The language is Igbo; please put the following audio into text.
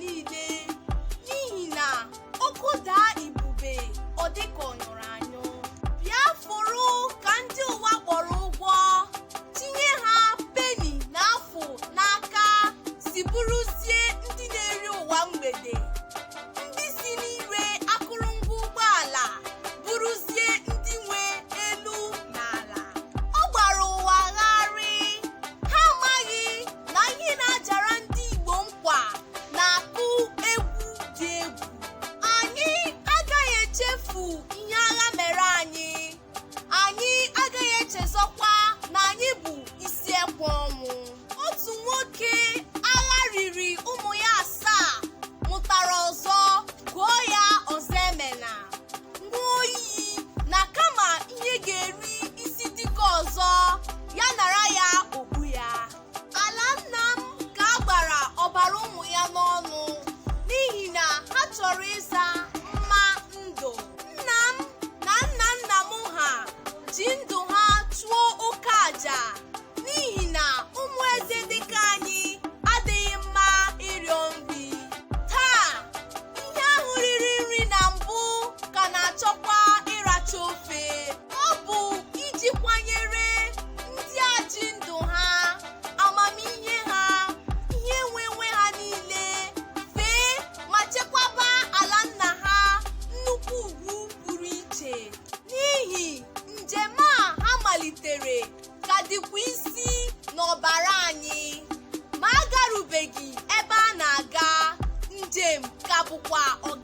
niile n'ihi na ọkụ daa ibube, ọ dị ka ọ nyụrụ anyụ. Bịa fụrụ ka ndị ụwa kpọrọ ụgwọ tinye ha peni na afụ n'aka si bụrụzie ndị na-eri ụwa mgbede, ndị si n'ire akụrụngwa ụgbọala bụrụzie ndị nwe elu na ala. Ọ gbara ụwa gharịị, ha amaghị na ihe na-ajara ndị Igbo nkwa na-akụ egwu dị egwu. Anyị agaghị echefu ihe agha mere anyị, anyị agaghị echezọkwa na anyị bụ isi ekwe ọnwụ. Otu nwoke agha riri ụmụ ya asaa mụtara ọzọ gụọ ya Ọzọemena, ṅụọ iyi na kama ihe ga-eri isi dike ọzọ, ya nara ya okpu ya. Ala nna m ka a gbara ọbara ụmụ ya n'ọnụ n'ihi na ha chọrọ ịza mma ndụ. Nna m na nna nna m ha ji ndụ ha chụọ oke àjà n'ihi na ụmụ eze dịka anyị adịghị mma ịrịọ nri. Taa, ihe ahụ riri nri na mbụ ka na-achọkwa ịracha ofe. Ọ bụ iji kwanyere ndị a ji ndụ ha, amamihe ha, ihe enwenwe ha niile fee ma chekwaba ala nna ha nnukwu ugwu pụrụ iche, n'ihi njem a ha malitere ka dịkwa isi n'ọbara anyị, ma agarubeghị ebe a na-aga, njem ka bụkwa ọganihu.